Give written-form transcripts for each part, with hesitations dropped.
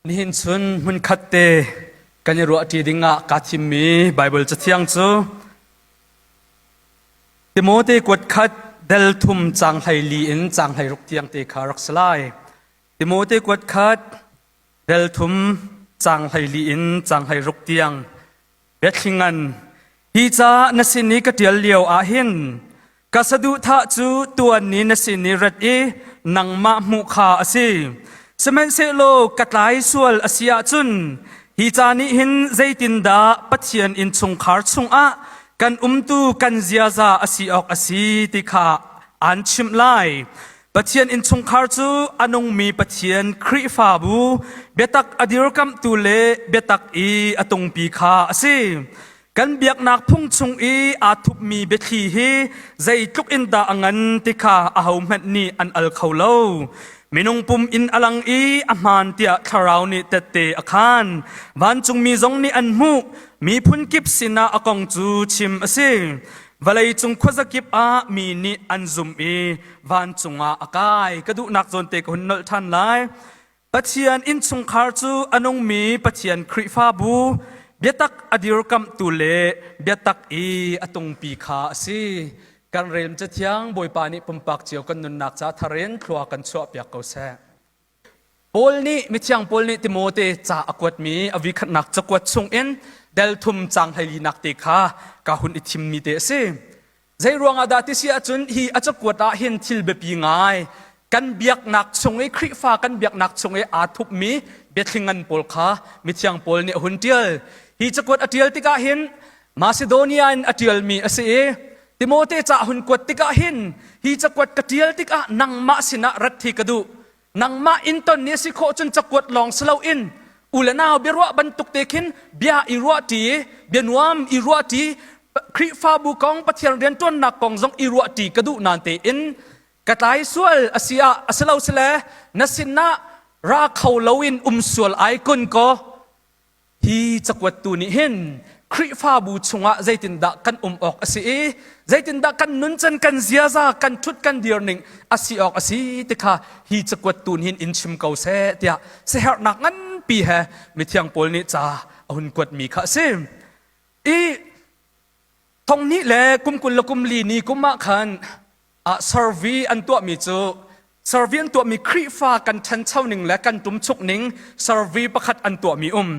Nihin chun hmunkhat te kan i ruahṭi dingah kaa thimmi Baibal Cathiang cu Timote kuat khat del thum caang 14 in caang 16 tiang te kha rak si lai. Timote kuat khat del thum caang 14 in caang 16 tiang. Biathli ngan, hi ca na sin i ka ṭial lio ah hin ka saduhthah cu tuan ni na sin i rat i nangmah hmuh kha a si. Sihmanhsehlaw ka tlai sual a si ahcun hi ca nih hin zeitindah Pathian innchungkhar chungah kan umtu kan ziaza a si awk a si ti kha aan chimh lai. Pathian innchungkhar cu a nungmi Pathian Khrihfabu biatak a dirkamhtu le biatak i a tungpi kha a si. Kan biaknak phung chung i aa thupmi biathli hi zeitluk in dah a ngan ti kha ahohmanh nih an al kho lo. Minung pum in a lang i a hmaan tiah thlarau nih tette a khaan. Vancungmi zong nih an hmuh. Miphun kip sinah a kong cu chim a si. Vawleicung khuazakip ah mi nih an zumh i vancung ah a kai. Ka duhnak zawnte ka hun nolh ṭhan lai. Pathian innchungkhar cu a nungmi Pathian Khrihfabu biatak a dirkamhtu le biatak i a tungpi kha a si. Kan rel Cathiang Bawipa nih pumpak cio kan nunnak ca thar in thlua kan chuahpiak ko seh. Paul nih mithiang Paul nih Timote ca a kuatmi a vikhatnak cakuat chungin del thum caang 14nak te kha ka hun i thimmi te a si. Zei ruangah dah ti si ahcun hi a cakuat ah hin thil biapi ngai kan biaknak chung i Khrihfa kan biaknak chung i aa thupmi biathli ngan pawl kha mithiang Paul nih a hun ṭial. Hi cakuat a ṭial tikah hin Macedonia in a ṭialmi a si i Timote ca a hun kuat tikah hin hi cakuat ka ṭial tikah nangmah sinah rat hi ka duh. Nangmah in ton ni a si khawh cun cakuat lawng si loin u le nau biaruah bantuk te khin bia i ruahṭi, bia nuam i ruahṭi, Khrihfabu kong Pathian rianṭuannak kong zong i ruahṭi ka duh nain tein ka tlai sual a si ah a si lo sile na sinah ra kho loin um sual ai kun kaw Hi cakuattu nih hin Khrihfabu chungah zeitindah kan um awk a si i zeitindah kan nuncan kan ziaza kan ṭhut kan dir ning a si awk a si ti kha hi cakuattu nih hin in chim ko seh tiah siaherhnak nganpi he mithiang Paul nih ca a hun kuatmi kha a si. I thong hnih le kum 24 ni kum ah khan survey an tuahmi cu survey an tuahmi Khrihfa kan ṭhancho ning le kan ṭumchuk ning survey pakhat an tuahmi um.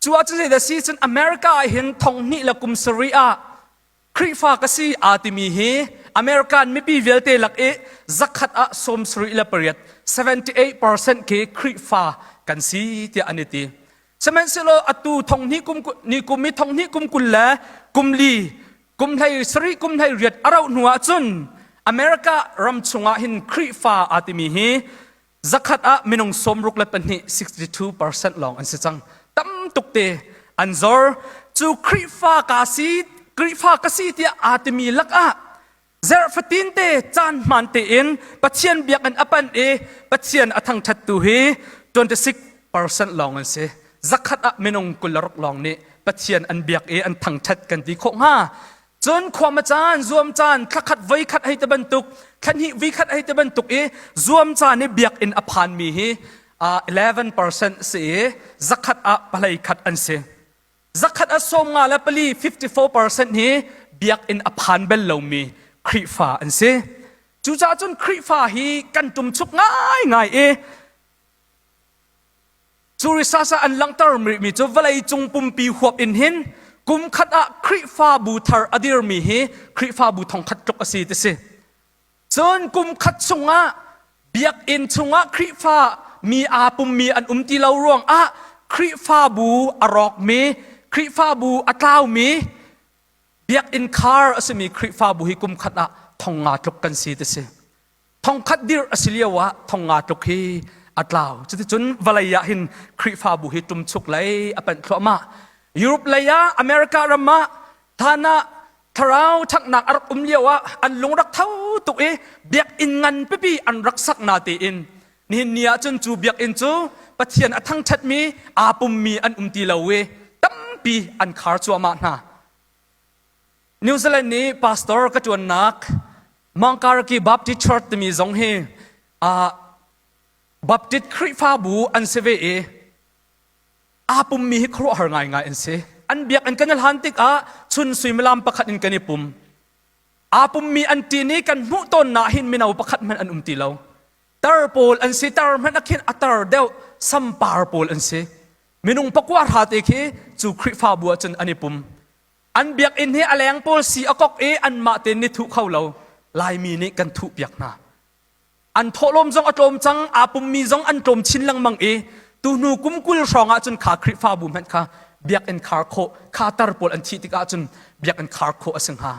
Cu ahcun zeidah si cun America ah hin thong hnih le kum sarih ah Khrihfa ka si aa timi hi American mipi vialte lak i zakhat ah 78 78% khi Khrihfa kan si tiah an i ti. Sihmanhsehlaw atu thong hnih kum ni kum i thong hnih kum kul le kum li kum hlei sarih kum hlei riat a rauh hnu ah cun America ram chungah hin Khrihfa aa timi hi zakhat ah minung 62 62% lawng an si cang. Tam tuk te an zor. Cu Khrihfa ka si Khrihfa ka si tiah aa timi lakah Zarh fatin te caan hmaan tein Pathian biakinn a panh i Pathian a thangṭhattu hi 26% lawng an si. Zakhat ah minung 26 lawng nih Pathian an biak i an thangṭhat kan ti khawh hnga. Cun khuama caan, zuam caan, thlakhat voikhat hei ti bantuk, thlahnih voikhat hei ti bantuk i zuam caan i biakinn a phanmi hi 11% si i zakhat ah pahlei khat an si. Zakhat a 54 54% hi biakinn a phan bel lomi Khrihfa an si. Cucaah cun Khrihfa hi kan ṭumchuk ngaingai i cu research ah an langhter mi cu vawlei cung pumpi huap in hin kum khat ah Khrihfabu thar a dirmi hi Khrihfabu thongkhat tluk a si ti si. Cun kum khat chungah biakinn chungah Khrihfa mi aa pummi an um ti lo ruangah Khrihfabu a rawkmi, Khrihfabu a tlaumi, biakinn khar a simi Khrihfabu hi kum khat ah thong nga tluk kan si ti si. Thong khat dirh a si lio ah thong nga tluk hi a tlau. Cuticun vawlei ah hin Khrihfabu hi ṭumchuk lei a panh thluahmah. Europe lei ah America ram ah hlan ah thlarau ṭhanghnak a rak um lio ah an lung rak tho tuk i biakinn ngan pipi an rak sak na tein nihin ni ah cun cu biakinn cu Pathian a thangṭhatmi aa pummi an um ti lo i tampi an khar cuahmah hna. New Zealand nih pastor ka ṭuannak Mangkaraki Baptist Church timi zong hi Baptist Khrihfabu an si ve i. Aa pummi hi khuaruahhar ngaingai an si. An biakinn kan i hlan tikah chun suimilam pakhat in kan i pum. Aa pummi an ṭin i kan hmuh tawnnak hin mino pakhat hmanh an um ti lo. Tar pawl an si, tar hmanh ah khin a tar deuh sampar pawl an si. Minung pakua hra te khi cu Khrihfabu ah cun an i pum. An biakinn hi a leng pawl si a kok i anmah tein ni thuh kho lo. Laimi nih kan thuhpiak hna. An thawhlawm zong a tlawm cang, aa pummi zong an tlawm chin lengmang i tuhnu kum 20 hrawng ah cun kha Khrihfabu hmanh kha biakinn khar khawh, kha tar pawl an thih tikah cun biakinn khar khawh a si hnga.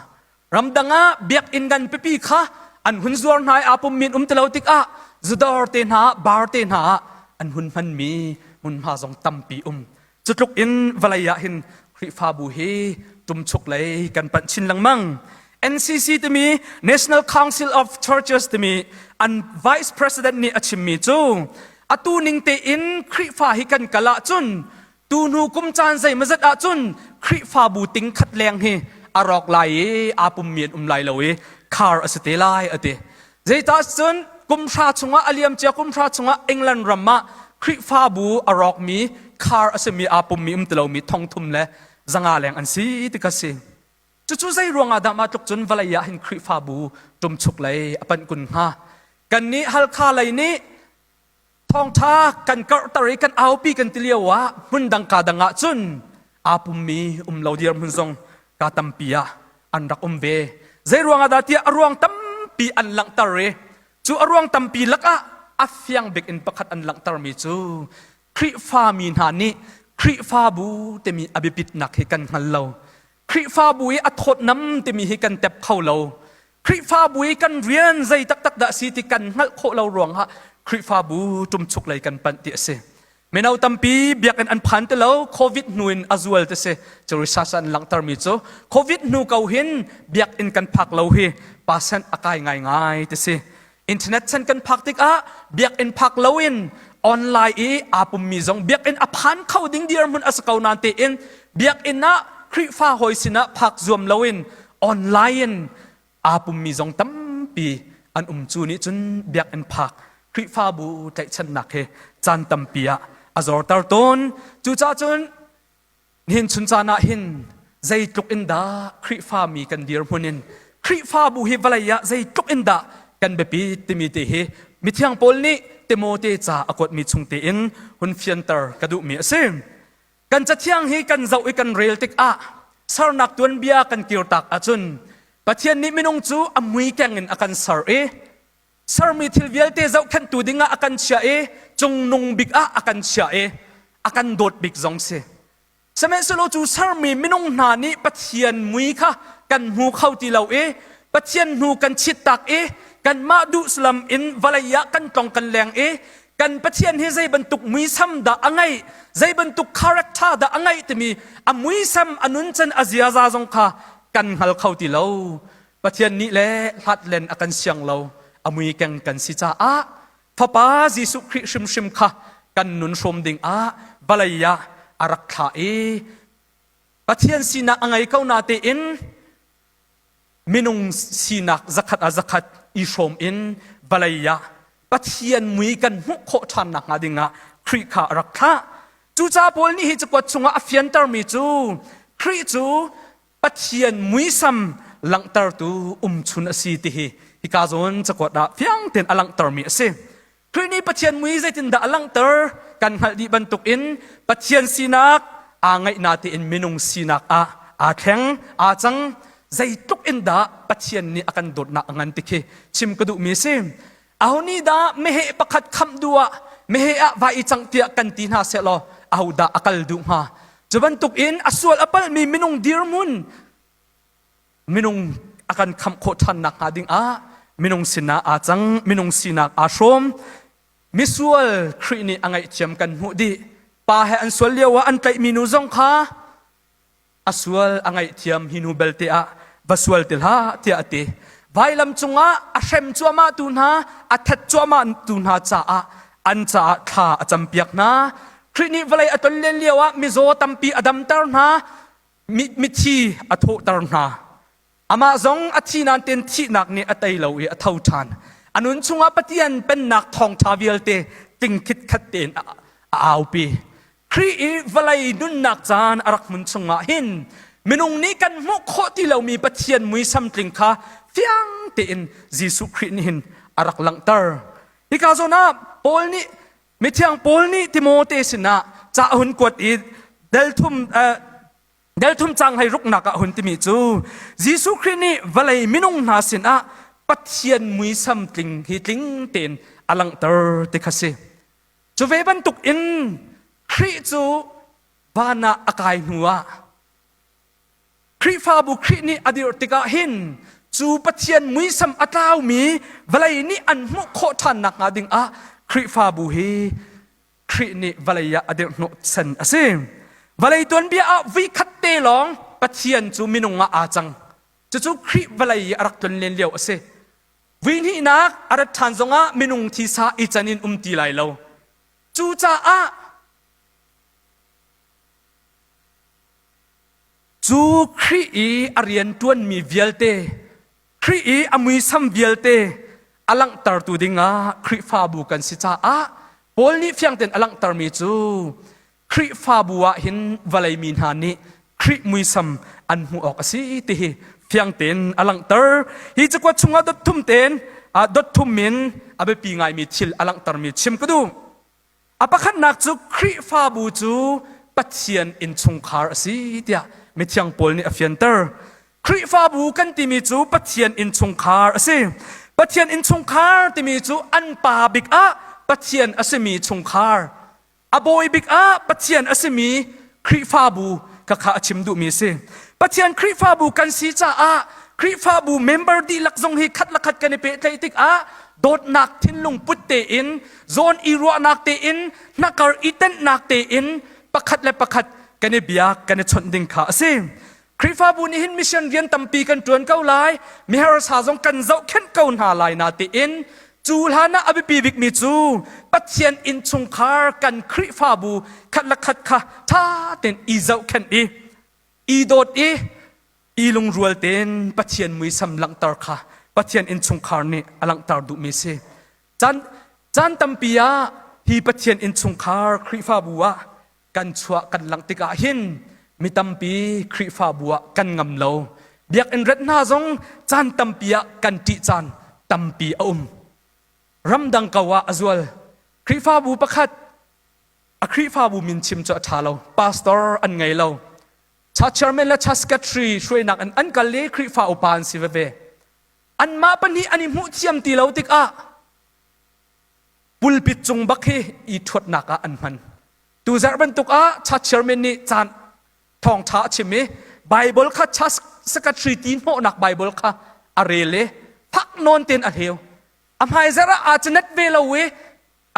Ramdang ah biakinn ngan pipi kha an hun zuar hna i aa pummi an um ti lo tikah zudawr te hna, bar te hna ah an hun hmanmi hmunhma zong tampi um. Cutluk in vawlei ah hin Khrihfabu hi ṭumchuk lei kan panh chin lengmang. NCC timi National Council of Churches timi an Vice President nih a chimmi cu atu ning tein Khrihfa hi kan kal ahcun tuhnu kum caan zeimazat ahcun Khrihfabu ting khat leng hi a rawk lai i aa pummi an um lai lo i khar a si te lai a ti. Zeicah cun kum hra chungah a liamcia kum hra chungah England ram ah Khrihfabu a rawkmi khar a simi aa pummi um ti lomi thongthum le zanga leng an si ti kha si. Cucu zei ruangah dah mah tluk cun vawlei ah hin Khrihfabu ṭumchuk lei a panh kun hnga? Kannih Halkha lei nih Thawngṭha kan karhter i kan aupi kan ti lio ah hmundang kaa dang ah cun aa pummi um lo dirhmun zong kaa tampi ah an rak um ve. Zei ruangah dah tiah a ruang tampi an langhter i cu a ruang tampi lakah a fiang bik in pakhat an langhtermi cu Khrihfami hna nih Khrihfabu timi a biapitnak hi kan hngal lo. Khrihfabu i a thawtnam timi hi kan tep kho lo. Khrihfabu i kan rian zei taktak dah si ti kan hngalh khawh lo ruangah Khrihfabu ṭumchuk lei kan panh ti a si. Mino tampi biakinn an phan ti lo, COVID hnu in a zual ti si. Cu research an langhtermi cu COVID hnu ko hin biakinn kan phak lo hi percent a kai ngaingai ti si. Internet chan kan phak tikah biakinn phak loin online i aa pummi zong biakinn a phan kho ding dirhmun a si ko nain tein biakinn ah Khrihfa hawi sinah phak zuam loin online in aa pummi zong tampi an um cu nih cun biakinn phak Khrihfabu tlaihchannak hi caan tampi ah a zorter tawn. Cucaah cun Nihin chun caan ah hin zeitluk in dah Khrihfami kan dirhmun in Khrihfabu hi vawlei ah zeitluk in dah kan biapit timi te hi mithiang Paul nih Timote ca a kuatmi chung tein hun fianter ka duhmi a si. Kan cathiang hi kan zoh i kan rel tikah sernak tuanbia kan kirtak ahcun Pathian nih minung cu a mui keng in a kan ser i sermi thil vialte zohkhenhtu dingah a kan chiah i cungnung bik ah a kan chiah i a kan dawt bik zong si. Sihmanhsehlaw cu sermi minung hna nih Pathian mui kha kan hmu kho ti lo i Pathian hnu kan chittak i kanmah duhsalam in vawlei ah kan tlong kan leng i kan Pathian hi zei bantuk muisam dah a ngeih zei bantuk character dah a ngeih timi a muisam a nuncan a ziaza zong kha kan hngal kho ti lo. Pathian nih le hlat len a kan siang lo a mui keng kan si caah Fapa Jesuh Khrih hrimhrim kha kan nun hrawm ding ah vawlei ah a rak thlah i Pathian sinak a ngei ko na tein minung sinak zakhat ah zakhat i hrawm in vawlei ah Pathian mui kan hmuh khawh ṭhan nakhnga ding ah Khrih kha a rak thlah. Cucaah Paul nih hi cakuat chungah a fiantermi cu Khrih cu Pathian muisam langhtertu umchun a si ti hi hika zawn cakuat ah fiang tein a langhtermi a si. Khrih nih Pathian mui zeitindah a langhter kan hngalh dih bantukin Pathian sinak aa ngaihna tein minung sinak ah aa thleng, aa cang. Zeitluk in dah Pathian nih a kan dawtnak a ngan ti khi chim ka duhmi a si. Aho nih dah meheh pakhat khamh duh ah meheh ah vai i cang tiah kan ti hna sehlaw ahodah a kal duh hnga? Cu bantuk in a sual a palhmi minung dirhmun minung a kan khamh khawh ṭhan nakhnga ding ah minung sinah aa cang, minung sinak aa hrawm. Misual Khrih nih a ngaihthiam kan hmuh dih. Pa he an sual lio ah an tlaihmi nu zong kha a sual a ngaihthiam hi hnu belte ah va sual ti hlah tiah a ti. Vailam cungah a hrem cuahmah tu hna, a that cuahmah tu hna caah an caah thla a campiak hna. Khrih nih vawlei a ton len lio ah mizaw tampi a damter hna, mithi a thawhter hna. Amah zong a thi nain ten thihnak nih a tei lo i a tho ṭhan. A nun chungah Pathian pennak thawngṭha vialte ting khitkhat tein a aupi. Khrih i vawlei nunnak caan a rak hmun chungah hin minung nih kan hmuh khawh ti lomi Pathian muisam tling kha fiang tein Jesuh Khrih nih hin a rak langhter. Hika zawn ah Paul nih mithiang Paul nih Timote sinah ca a hun kuat i delthum delthum cang hlei ruknak ah hun timi cu Jesuh Khrih nih vawlei minung hna sinah Pathian muisam tling hi tling tein a langhter ti kha si. Cu ve bantuk in Khrih cu van ah a kai hnu ah Khrihfabu Khrih nih a dirh tikah hin cu Pathian muisam a tlaumi vawlei nih an hmuh khawh ṭhan nakhnga ding ah Khrihfabu hi Khrih nih vawlei ah a dirh hnawh chan a si. Vawlei tuanbia ah voikhat te lawng Pathian cu minung ah aa cang. Cucu Khrih vawlei i a rak tlun len lio a si. Vuihnihnak a rat ṭhan zongah minung thisa i can in um ti lai lo. Cucaah cu Khrih i a rian ṭuanmi vialte, Khrih i a muisam vialte a langhtertu dingah Khrihfabu kan si caah Paul nih fiang tein a langhtermi cu Khrihfabu ah hin vawlei mi hna nih Khrih muisam an hmuh awk a si ti hi fiang tein a langhter. Hi cakuat chungah dot thum tein dot thum in a biapi ngaimi thil a langhtermi chim ka duh. A pakhatnak cu Khrihfabu cu Pathian innchungkhar a si tiah mithiang Paul nih a fianter. Khrihfabu kan timi cu Pathian innchungkhar a si. Pathian innchungkhar timi cu an pa bik ah Pathian a simi chungkhar A bawi bik ah Pathian a simi Khrihfabu ka kha a chim duhmi a si. Pathian Khrihfabu kan si caah Khrihfabu member dihlak zong hi khat le khat kan i pehtlaih tikah dawtnak thinlung put tein zawn i ruahnak tein hnakar i tenhnak tein pakhat le pakhat kan i biak kan i chawnh ding kha a si. Khrihfabu nih hin mission rian tampi kan ṭuan ko lai, miharsa zong kan zohkhenh ko hna lai na tiin cu hlan ah a biapi bikmi cu Pathian innchungkhar kan Khrihfabu khat le khat kha ṭha tein i zohkhenh i i dawt i i lungrual tein Pathian muisam langhter kha Pathian innchungkhar nih a langhter duhmi si. Caan, caan tampi ah hi Pathian innchungkhar Khrihfabu ah kan chuah kan langh tikah hin mi tampi Khrihfabu ah kan ngam lo. Biakinn ret hna zong caan tampi ah kan ṭih caan tampi a um. Ramdang ko ah a zual. Khrihfabu pakhat a Khrihfabu min chim cu a ṭha lo. Pastor an ngei lo. Church chairman le church secretary hruainak in an kal i Khrihfa upa an si veve. Anmah pahnih an i hmuh thiam ti lo tikah pulpit cung bak hi i ṭhuatnak ah an hman. Tuzarh bantuk ah church chairman nih caan thawngṭha a chim i Bible kha church secretary ti hnawhnak Bible kha a rel i fak nawn tein a hleu. A hmaizarh ah aa canet ve lo i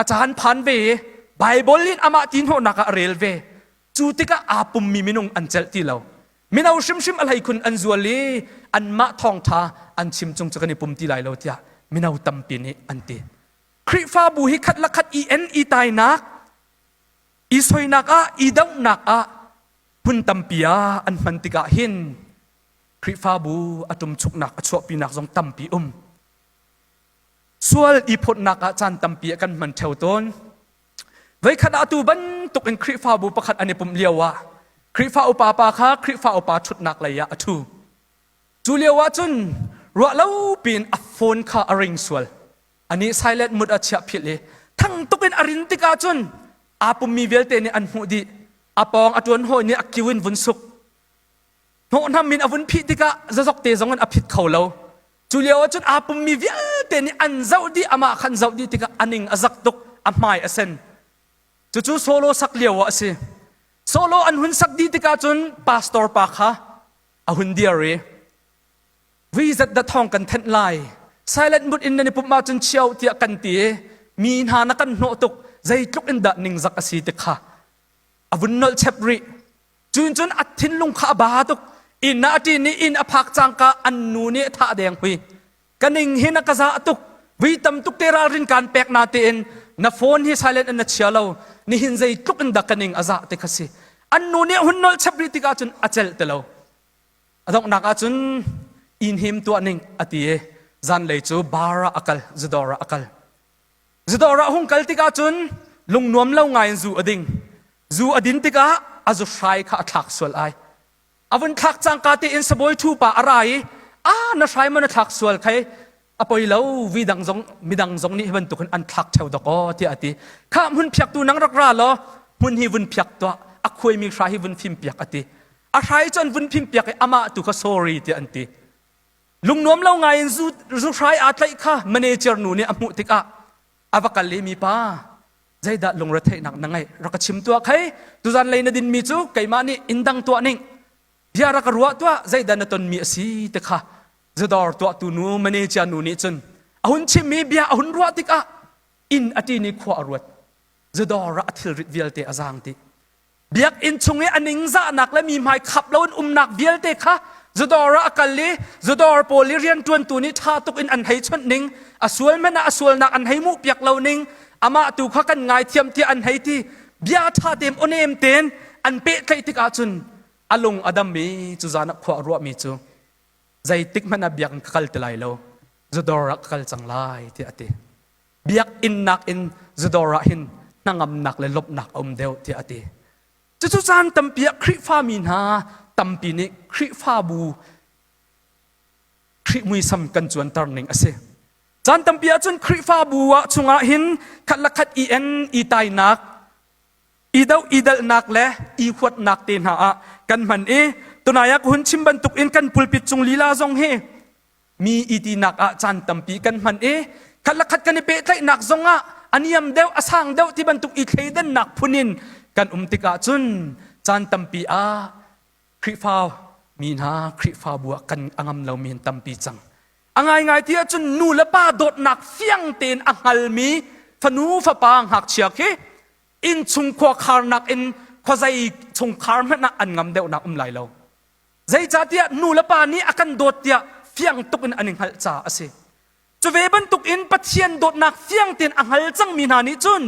a caan phan ve i Bible in amah ti hnawhnak ah a rel ve. Cu tikah aa pummi minung an celh ti lo. Mino hrimhrim a hleikhun an zual i anmah thawngṭha an chim chung cu kan i pum ti lai lo tiah mino tampi nih an ti. Khrihfabu hi khat le khat i en i tainak, i soinak ah, i dohnak ah hmun tampi ah an hman tikah hin Khrihfabu a ṭumchuknak a chuahpinak zong tampi um. Sual i phawtnak ah caan tampi ah kan hman ṭheo tawn. Voikhat ah atu bantuk in Khrihfabu pakhat an i pumh lio ah Khrihfa upa pa kha Khrihfa upa ṭhutnak lei ah a ṭhu. Cu lio ah cun ruah lo piin a phone kha a ring sual. Anih silent mut a chiah philh i thang tuk in a rin tikah cun aa pummi vialte nih an hmuh dih. A pawng a ṭuan hawi nih a kiu in vun suk. Hnawhnam in a vun phih tikah zazok te zong in a phit kho lo. Cu lio ah cun aa pummi vialte nih an zoh dih amah khan zoh dih tikah a ning a zak tuk a hmai a sen. Cucu solo sak lio ah a si. Solo an hun sak dih tikah cun pastor pa kha a hun dir i vui zat dah thawng kan thenh lai silent mut in nan i pumh ahcun chiao tiah kan ti i mi hna na kan hnawh tuk zeitluk in dah ningzak a si ti kha a vun nolh chep rih cun cun a thinlung kha a ba tuk inn ah a ṭin i inn a phak cangka an nu nih a thah deng hui ka ning hi na ka zah tuk vui tam tuk te ralrin kaan pek na tein na phone hi silent in na chia lo nihin zeitluk in dah ka ning a zah ti kha si an nu nih hun nolh chep rih tikah cun a celh ti lo A donghnak ahcun inn him tuah ning a ti i zanlei cu bar ah a kal, zudawr ah a kal. Zudawr ah hung kal tikah cun lungnuam lo ngai in zu a ding. Zu a din tikah a zu hrai kha a thlak sual ai. A vun thlak cangka tein sabawi ṭhu pa a ra i a na hrai maw na thlak sual khai a poi lo vi dang zong midang zong nih hi bantukin an thlak ṭheo dok aw tiah a ti. Kha hmun phiaktu nang rak ra law hmun hi vun phiak tuah a khuaimi hrai hi vun fim piak a ti. A hrai cu an vun phim piak i amah tu kha sorry tiah an ti. Lungnuam lo ngai in zu, zu hrai aa tlaih kha manager nu nih a hmuh tikah a va kal i mipa zeidah lungretheihnak na ngeih rak ka chim tuah khei tuzan lei na dinmi cu keimah nih inn dang tuah ning bia rak ka ruah tuah zeidah na tonmi a si ti kha zudawr tuahtu nu manager nu nih cun a hun chimmi bia a hun ruah tikah inn a ṭin i khua a ruat zudawr ah a thilrit vialte a zaang dih Biakinn chung i a ningzahnak le mi hmai khap loin umnak vialte kha zudawr ah a kal i zudawr pawl i rianṭuantu nih ṭha tuk in an hei chawnh ning, a sual hmanh ah a sualnak an hei hmuhpiak lo ning, amah tu kha kan ngaithiam tiah an hei ti. Bia ṭha tein awnem tein an pehtlaih tikah cun a lung a dam i cu zan ah khua a ruahmi cu zeitik hmanh ah biakinn ka kal ti lai lo, zudawr ah ka kal cang lai tiah a ti. Biakinn nakin zudawr ah hin hnangamnak le lawmhnak a um deuh tiah a ti. Cucu caan tampi ah Khrihfami hna tampi nih Khrihfabu Khrih muisam kan cuanter ning a si. Caan tampi ahcun Khrihfabu ah chungah hin khat le khat i en i tainak, i doh i dalhnak le i huatnak te hna ah kan hman i tunai ah ka hun chim bantuk in kan pulpit cung lila zong hi mi i tinak ah caan tampi kan hman i khat le khat kan i pehtlaihnak zongah a niam deuh a sang deuh ti bantuk i thleidannak phun in kan um tikah cun caan tampi ah Khrihfa mi hna Khrihfabu ah kan a ngam lomi an tampi cang. A ngaingai ti ahcun nu le pa dawtnak fiang tein a hngalmi fanu fapa ngakchia khi innchung khuakharnak in khuazei chungkhar hmanh ah an ngam deuhnak um lai lo. Zeicahtiah nu le pa nih a kan dawt tiah fiang tuk in an i hngalh caah a si. Cu ve bantuk in Pathian dawtnak fiang tein a hngal cangmi hna nih cun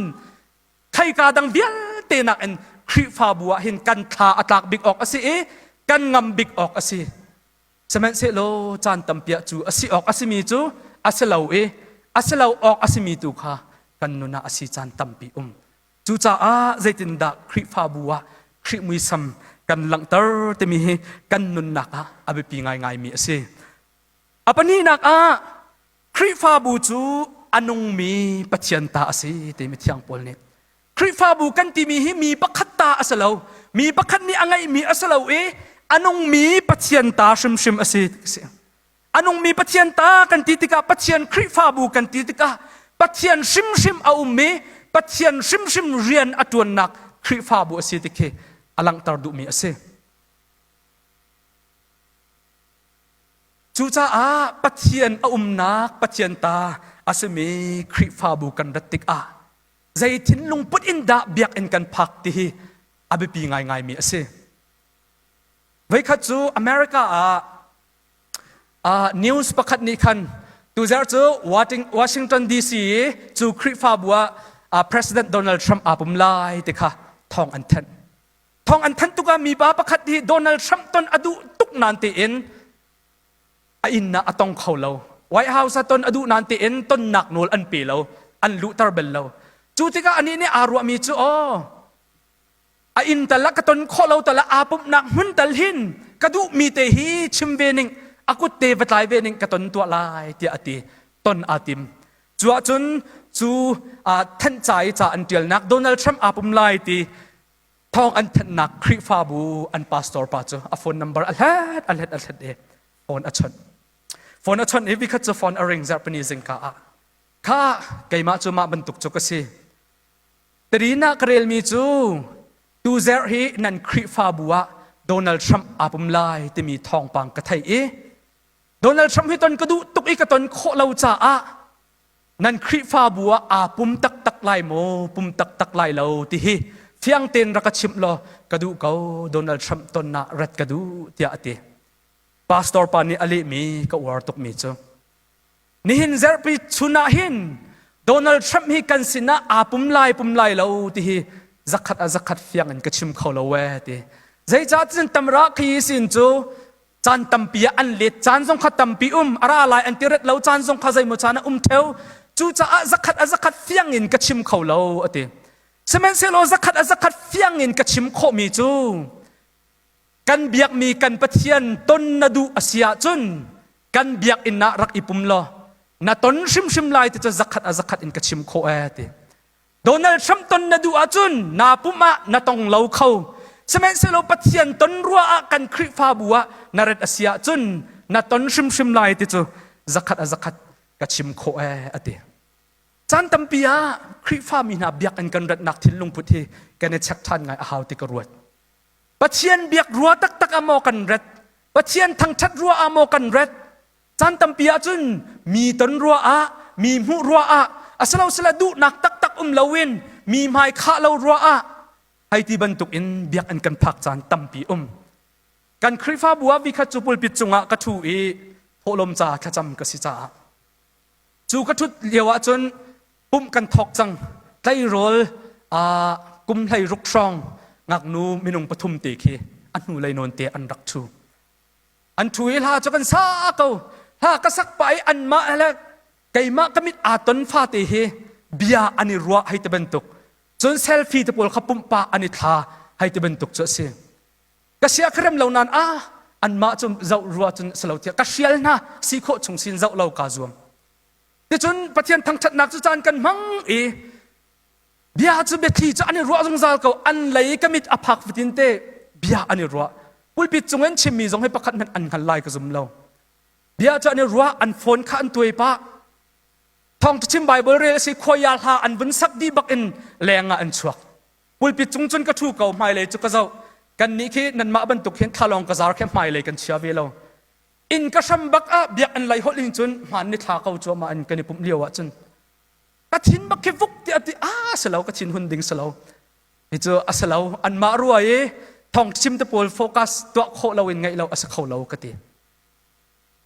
khaika dang vialte nakin Khrihfabu ah hin kan thla a tlak bik awk a si i kan ngam bik awk a si. Sihmanhsehlaw caan tampi ah cu a si awk a simi cu a si lo i a si lo awk a simi tu kha kan nun ah a si caan tampi um. Cucaah zeitindah Khrihfabu ah Khrih muisam kan langhter timi hi kan nunnak ah a biapi ngaingaimi a si. A pahnihnak ah Khrihfabu cu a nungmi Pathian ta a si timi Thiang Paul nih Khrihfabu kan timi hi mi pakhat ta a si lo mi pakhat nih a ngeihmi a si lo i a nungmi Pathian ta hrimhrim a si. A nungmi Pathian ta kan ti tikah Pathian Khrihfabu kan ti tikah Pathian hrimhrim a um i Pathian hrimhrim rian a ṭuannak Khrihfabu a si ti khi a langhter duhmi a si. Cucaah Pathian a umnak Pathian ta a simi Khrihfabu kan rat tikah zei thinlung put in dah biakinn kan phak ti hi a biapi ngaingaimi a si. Voikhat cu America ah News pakhat nih khan tuzarh cu Washington DC i cu Khrihfabu ah President Donald Trump aa pum lai ti kha thawng an thanh. Thawng an thanh tukah mipa pakhat hi Donald Trump ton a duh tuk nain tein a inn ah a tong kho lo. White House ah ton a duh nain tein tonnak nawl an pe lo, an luhter bel lo. Cu tikah anih nih aa ruahmi cu aw A inn tal ah ka ton khawh lo tal ah aa pumhnak hmun tal hin ka duhmi te hi chim ve ning a kut te va tlai ve ning ka ton tuah lai tiah a ti ton aa tim cu ahcun cu thanhca i ca an ṭialnak Donald Trump aa pum lai ti thawng an thanhnak Khrihfabu an pastor pa cu a phone number a hlat a hlat a hlat i phone a chawnh phone a chawnh i vikhat cu phone a ring zarhpini zingka ah kha keimah cu mah bantuk cu ka si Tarin ah ka relmi cu tuzerh hi nan Khrihfabu ah Donald Trump aa pum lai timi thawngpang ka theih i Donald Trump hi ton ka duh tuk i ka ton khawh lo caah nan Khrihfabu ah aa pum taktak lai maw pum taktak lai lo ti hi fiang tein rak ka chimh law ka duh ko Donald Trump ton ah rat ka duh tiah a ti. Pastor pa nih a lehmi ka uar tukmi cu Nihin zarhpi chun ah hin Donald Trump hi kan sinah aa pum lai pum lai lo ti hi zakhat ah zakhat fiang in ka chim kho lo ee ti. Zeicah cun tamra khi sin cu caan tampi ah an let caan zong kha tampi um a ra lai an ti ret lo caan zong kha zeimaw caan ah um theo cucaah zakhat a zakhat fiang in ka chim kho lo a ti. Sihmanhsehlaw zakhat a zakhat fiang in ka chim khawhmi cu kan biakmi kan Pathian ton na duh a si ahcun kan biakinn ah rak i pum law na ton hrimhrim lai ti cu zakhat a zakhat in ka chim khawh ee ti. Donald Trump ton na duh ahcun naa pum ah na tong lo kho. Sihmanhsehlaw Pathian ton rua ah kan Khrihfabu ah na ret a si ahcun na ton hrimhrim lai ti cu zakhat a zakhat ka chim khawh ee a ti. Caan tampi ah Khrihfami hna biakinn kan ratnak thinlungput hi kan i check ṭhan ngai a hau ti ka ruat. Pathian biak rua taktak ah maw kan rat? Pathian thangṭhat rua ah maw kan rat? Caan tampi ahcun mi ton rua ah, mi hmuh rua ah, asilosile duhnak taktak um loin mi hmai khah lo rua ah hei ti bantuk in biakinn kan phak caan tampi um. Kan Khrihfabu ah vikhat cu pulpit cungah ka ṭhu i thawhlawm ca thlacam ka si caah Cu ka ṭhut lio ahcun pumh kan thawk cang. Tleirawl kum 16 hrawng ngaknu minung pathum te khi a hnulei nawn te an rak ṭhu. An ṭhu i hla cu kan sa ko. Hla ka sak pah i anmah le keimah ka mit aa ton fate hi bia an i ruah hei ti bantuk. Cun selfie te pawl kha pumh pah an i thla hei ti bantuk cu a si. Ka sia ka rem lo nain ah anmah cu zoh rua cun si lo tiah ka hrial hna si khawh chung sin zoh lo kaa zuam. Ticun Pathian thangṭhatnak cu caan kan hmang i bia cu biathli cu an i ruah zungzal ko an lei ka mit a phak fatin te bia an i ruah. Pulpit cung in chimmi zong hi pakhat hmanh an hngal lai ka zum lo. Bia cu an i ruah an phone kha an tuai pah. Thawngṭha chim Bible rel a si khuaia hla an vun sak dih bak in leng ah an chuak. Pulpit cung cun ka ṭhu ko hmailei cu ka zoh. Kannih khi nanmah bantuk hin thlalawng ka zar khi hmailei kan chia ve lo. Inn ka hram bak ah biakinn lei holh in cun hmaan ni thla ko cuahmah in kan i pumh lio ah cun ka thin bak khi vuk ti ati a si lo ka thin hun ding si lo. Hi cu a si lo anmah rua i thong chim te pawl focus tuah khawh lo in ngaih lo a si kho lo ka ti.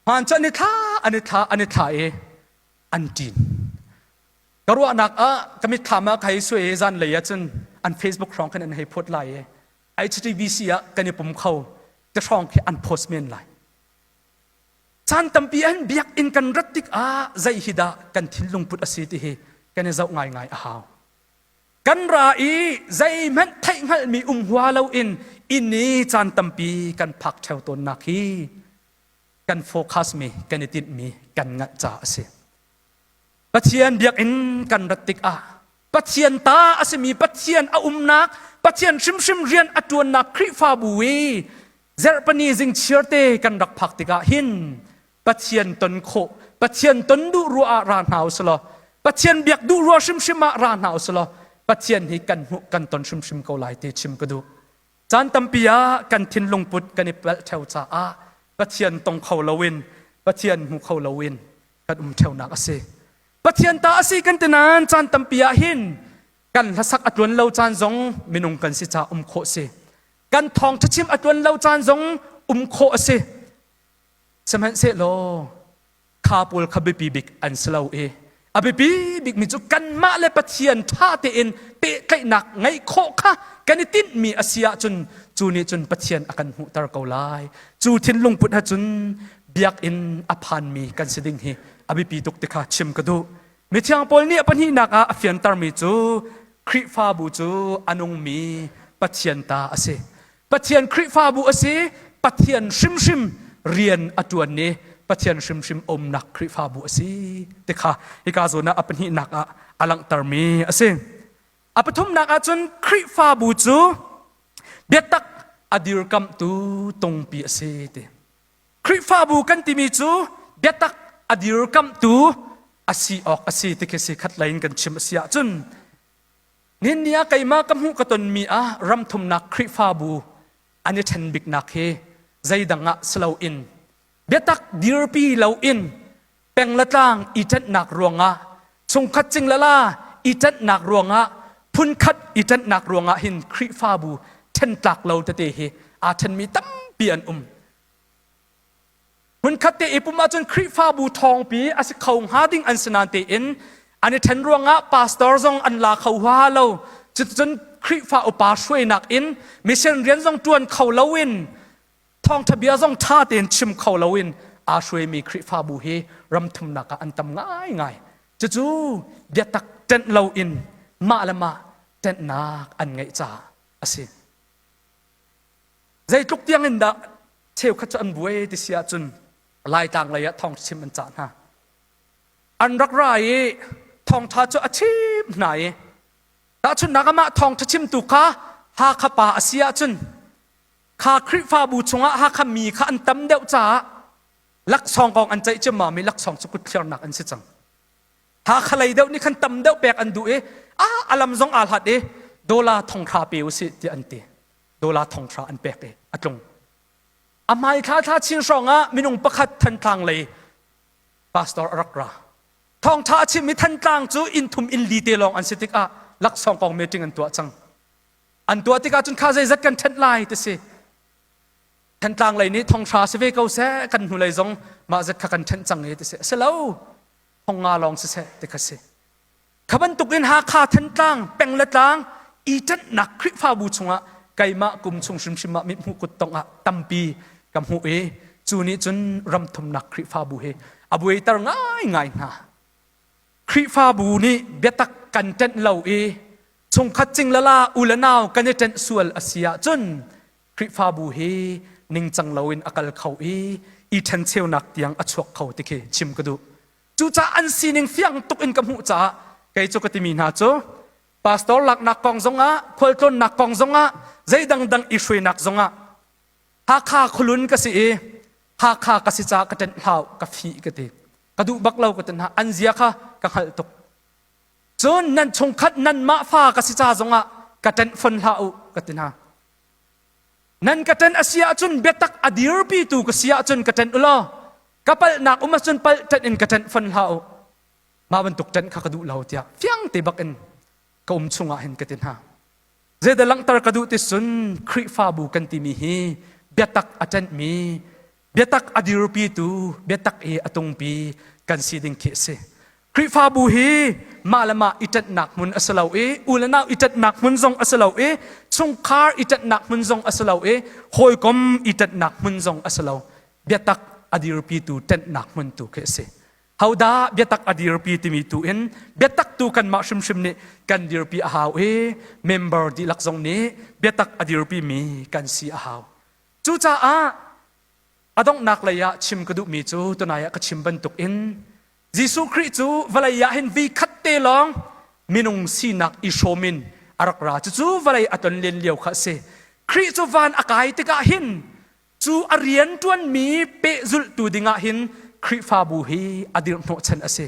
Hmaan cu an i thla an i thla an i thla i an ṭin. Ka ruahnak ah ka mitthlam ah ka hei suai i zanlei ah cun an Facebook hrawng khan an hei phawt lai i HTBC ah kan i pum kho ti hrawng khi an post men lai. Caan tampi an biakinn kan rat tikah zei hi dah kan thinlung put a si ti hi kan i zoh ngaingai a hau. Kan ra i zeihmanh theihhngalhmi um hua loin inn i caan tampi kan phak ṭheo tawnnak hi kan focus mi kan i tinhmi kan nganh caah a si. Pathian biakinn kan rat tikah Pathian ta a simi Pathian a umnak Pathian hrimhrim rian a ṭuannak Khrihfabu i zarhpani zingchiar te kan rak phak tikah hin Pathian ton khawh Pathian ton duh ruah ah ra hna u law Pathian biak duh ruah hrimhrim ah ra hna u law Pathian hi kan hmuh kan ton hrimhrim ko lai ti chim ka duh. Caan tampi ah kan thinlung put kan i palh ṭheo caah Pathian tong kho loin Pathian hmu kho loin kan um ṭheunak a si. Pathian ta a si kan ti nain caan tampi ah hin kan hlasak a tluan lo caan zong minung kan si caah um khawh si. Kan thawngṭha chim a tluan lo caan zong um khawh a si. Sihmanhsehlaw kha pawl kha biapi bik an si lo i a biapi bikmi cu kanmah le Pathian ṭha tein pehtlaihnak ngeih khawh kha kan i tinhmi a si ahcun cu nih cun Pathian a kan hmuhter ko lai. Cu thinlung put ahcun biakinn a phanmi kan si ding hi a biapi tuk ti kha chim ka duh. Mithiang Paul nih a pahnihnak ah a fiantermi cu Khrihfabu cu a nungmi Pathian ta a si. Pathian Khrihfabu a si, Pathian hrimhrim rian a ṭuan i Pathian hrimhrim umnak Khrihfabu a si ti kha hika zawn ah a pahnihnak ah a langhtermi a si. A pathumnak ah cun Khrihfabu cu biatak a dirkamhtu tungpi a si ti. Khrihfabu kan timi cu biatak a dirkamhtu a si awk a si ti khi si khat lei in kan chim a si ahcun nihin ni ah keimah ka hmuh ka tonmi ah ramthumnak Khrihfabu an i ṭhen biknak hi zeidang ah si loin biatak dirpi loin peng le tlang i ṭanhnak ruangah chungkhat cing le la i ṭanhnak ruangah phunkhat i ṭanhnak ruangah hin Khrihfabu ṭhentlak lo tete hi aa ṭhenmi tampi an um. Hmunkhat te i pum ahcun Khrihfabu ṭhawngpi a si kho hnga ding an si nain tein an i ṭhen ruangah pastor zong an la kho huaha lo. Cuticun Khrihfa upa hruainak in mission rian zong ṭuan kho loin thawngṭha bia zong ṭha tein chim kho loin aa hruaimi Khrihfabu hi ram thumnak ah an tam ngaingai. Cucu biatak ṭenh loin mah le mah. Ṭenhnak an ngeih caah a si. Zeitluk tiang in dah cheukhat cu an buai ti si ahcun Laitlang lei ah thawngchim an cah hna. An rak ra i thawngṭha cu a chim hna i tahchunhnak amah thawngṭha chimtu kha Hakha pa a si ahcun kha Khrihfabu chungah Hakha mi kha an tam deuh caah laksawng kong an ceih ciammam i laksawng cu kutthliarnak an si cang. Hakha lei deuh nih khan tam deuh pek an duh i a alam zong aa hlat i dollar thonghra pe usih tiah an ti. Dollar thonghra an pek i a tlung. A hmai thla thla chin hrawng ah minung pakhat Thantlang lei pastor a rak ra. Thawngṭha a chim i Thantlang cu inn thum inn li te lawng an si tikah laksawng kong meeting an tuah cang. An tuah tikah cun kha zeizat kan ṭhenh lai ti si. Thantlang lei nih thonghra si ve ko seh kan hnulei zong mah zat kha kan ṭhenh cang e ti si. A si lo. Thongnga lawng siseh ti kha si. Kha bantukin Hakha Thantlang peng le tlang i ṭanhnak Khrihfabu chungah keimah kum chung hrimhrim ah mithmuh kuttongh ah tampi ka hmuh i cu nih cun ramthumnak Khrihfabu hi a buaiter ngaingai hna. Khrihfabu nih biatak kan ṭenh lo i chungkhat cinglala u le nau kan i ṭenh sual a si ahcun Khrihfabu hi ningcang loin a kal kho i i ṭhencheunak tiang a chuak kho ti khi chim ka duh. Cucaah an sining fiang tuk in ka hmuh caah kei cu ka timi hna cu pastor laknak kong zongah khualtlawnnak kong zongah zei dangdang i hruainak zongah Hakha khualun ka si i Hakha ka si caah ka ṭenh hlau ka fih ka ti ka duh bak lo ka ti hna an zia kha ka hngalh tuk cun nan chungkhat nanmah fa ka si ca zongah ka ṭenh fon hlah u ka ti hna Nan ka ṭen a si ahcun biatak a dirpitu ka si ahcun ka ṭen u law ka palhnak um ahcun palh ṭenh in ka ṭenh fon hlah u. Mah bantuk ṭenh kha ka duh lo tiah fiang te bak in ka um chungah hin ka ti hna. Zeidah langhter ka duh ti cun Khrihfabu kan timi hi biatak a ṭenhmi, biatak a dirpitu, biatak i a tungpi kan si ding khi a si. Khrihfabu hi mah le mah i ṭanhnak hmun a si lo i u le nau i ṭanhnak hmun zong a si lo i chungkhar i ṭanhnak hmun zong a si lo i hawikom i ṭanhnak hmun zong a si lo. Biatak a dirpitu ṭanhnak hmun tu khi a si. Hodah biatak a dirpi timi tu in biatak tu kanmah hrimhrim nih kan dirpi a hau i member dihlak zong nih biatak a dirpi mi kan si a hau. Cucaah a donghnak lei ah chim ka duhmi cu tunai ah ka chim bantuk in Jesuh Khrih cu vawlei ah hin vi khat te lawng minung sinak i hrawm in a rak ra. Cucu vawlei a ton len lio kha a si. Khrih cu van a kai tikah hin cu a rian ṭuanmi pehzulhtu dingah hin Khrihfabu hi a dirhhnawhchan a si.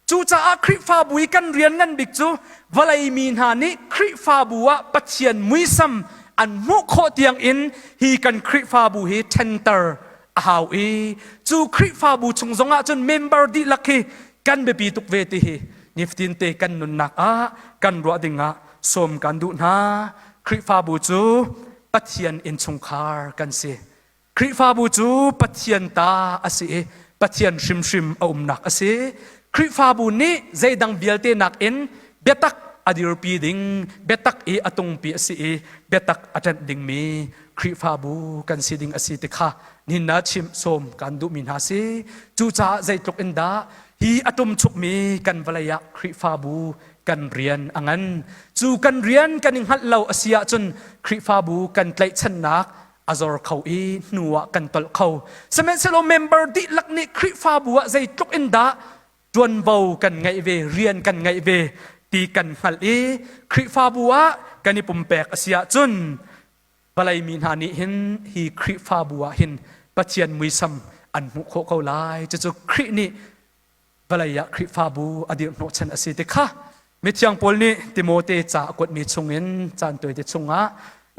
Cucaah Khrihfabu i kan rian ngan bik cu vawlei mi hna nih Khrihfabu ah Pathian muisam an hmuh khawh tiangin hi kan Khrihfabu hi ṭhenter a hau i cu Khrihfabu chung zongah cun member dihlak hi kan biapi tuk ve ti hi nifatin te kan nunnak ah kan ruah dingah sawm kan duh hna. Khrihfabu cu Pathian innchungkhar kan si. Khrihfabu cu Pathian ta a si i Pathian hrimhrim a umnak a si. Khrihfabu nih zeidang vialte nakin biatak a dirpi ding, biatak i a tungpi a si i biatak a ṭanh dingmi Khrihfabu kan si ding a si ti kha nihin na chimh sawm kan duhmi hna si. Cucaah zeitluk in dah hi a ṭumchukmi kan vawlei ah Khrihfabu kan rian a ngan. Cu kan rian kan i hngalh lo a si ahcun Khrihfabu kan tlaihchannak a zor kho i hnu ah kan tolh kho. Sihmanhsehlaw member dihlak nih Khrihfabu ah zeitluk in dah ṭuanvo kan ngeih ve, rian kan ngeih ve ti kan hngalh i Khrihfabu ah kan i pumpek a si ahcun vawlei mi hna nih hin hi Khrihfabu ah hin Pathian muisam an hmuh khawh ko lai. Cucu Khrih nih vawlei ah Khrihfabu a dirhhnawhchan a si ti kha mithiang Paul nih Timote ca a kuatmi chungin caan tawite chungah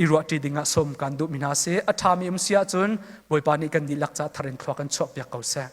i ruahṭi dingah sawm kan duhmi hna si. A ṭhami um si ahcun Bawipa nih kan dihlak ca thar in thlua kan chuahpiak ko seh.